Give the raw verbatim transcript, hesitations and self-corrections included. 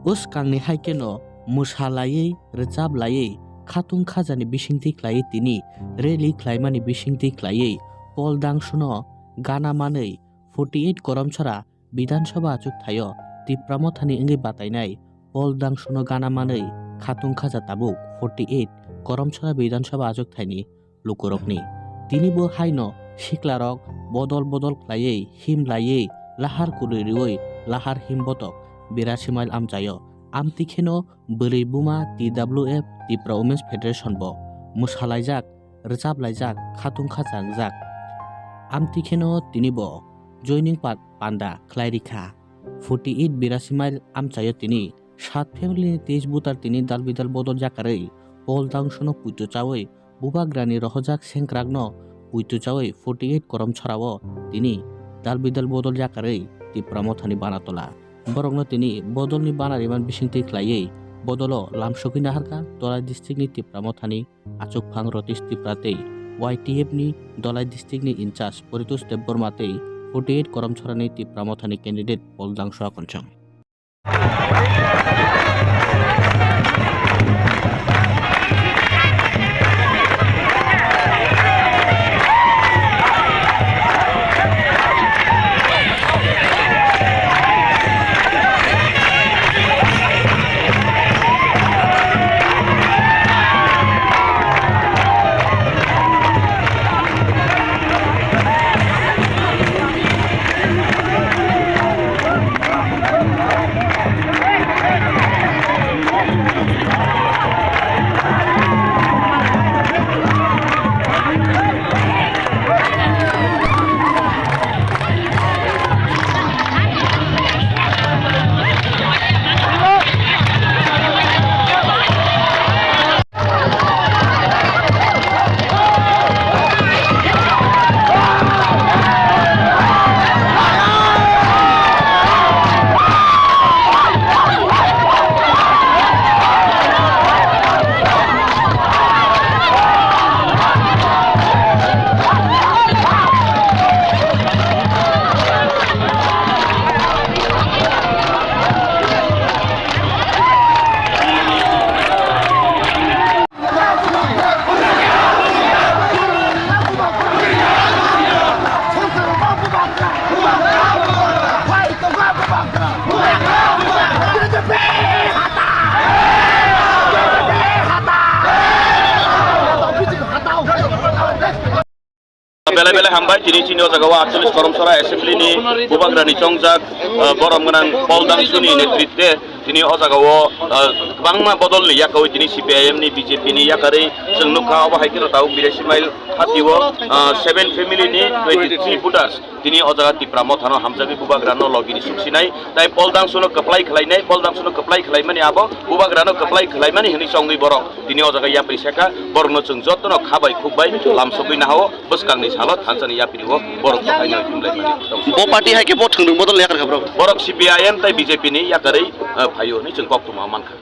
Bwskangni hai kheno mwsa laiwi, rwchap laiwi, khatung khajani bisingtwi khlaiwi tini rally khlaimani bisingtwi khlaiwi Paul Dangsuno gana manwi forty eight Koromchora Bidhan Sabha achuk thaio Tipra Mothani wngwi batainai Paul Dangsuno gana manwi khatung khaja tabuk forty eight Koromchora Bidhan Sabha achuk thaini lukurokni. Tini bo haino siklarok bodol bodol khlaiwi him laiwi lahar kwrwi rwui lahar him botok birasi mile amchaio. Amtwi kheno bwrwi buma T W F Tipra Women's Federation bo mwsalaijak, rwchaplaijak, khatung khacha wngjak. Amtwi kheno tini bo joining pa-, panda khlai rikha. Forty eight birasi mile amchaio tini sat family ni teis voter tini dal bidal bodol yakarwi Paul Dangsuno puitu chawi Bubagrani rohorjak sengkrakno puitu chawi forty eight Koromchorao tini dal bidal bodol yakarwi Tipra Mothani bana tola. Borokno tini bodolni bana riman bisingtwi khlaiwi bodolo lamsogwi naharkha Dhalai district ni Tipra Mothani achukphang Ratish Tripura tei Y T F ni Dhalai district ni in charge Paritosh Debbarma tei forty eight Koromchorani Tipra Mothani candidate Paul Dangsu Akonsong. Belai belai hambai, tini chini o jaga o aatcholish Koromchora Assembly ni Bubagrani chongjak, ah, borom gwnang Paul Dangsu ni netritwe tini o jaga o, ah, kwbangma bodol ni yakawi tini C P I M ni B J P ni yakarwi chwng nukha, obo hai kheno tabuk birasi mile hati o, ah, seven family ni twenty three voters tini o jaga Tipra Mothano hamjagwi Bubagrano logi ni suksinai, tai Paul Dangsu no kwplai khlainai, Paul Dangsu no kwplai khlaimani abo Bubagrano kwplai khlaimani hwnwi chongwi borok tini o jaga yapri seka, borokno chwng jotono khabai khukbai lamsogwi nahao. Bwskangni salo thansani yapri o borok kwphaino himlaimani tong. Bo party hai khe bo thwngthwng bodol yakar kha borok. Borok C P I M tai B J P ni yakarwi, eh, phaio hwnwi chwng koktwma mankha.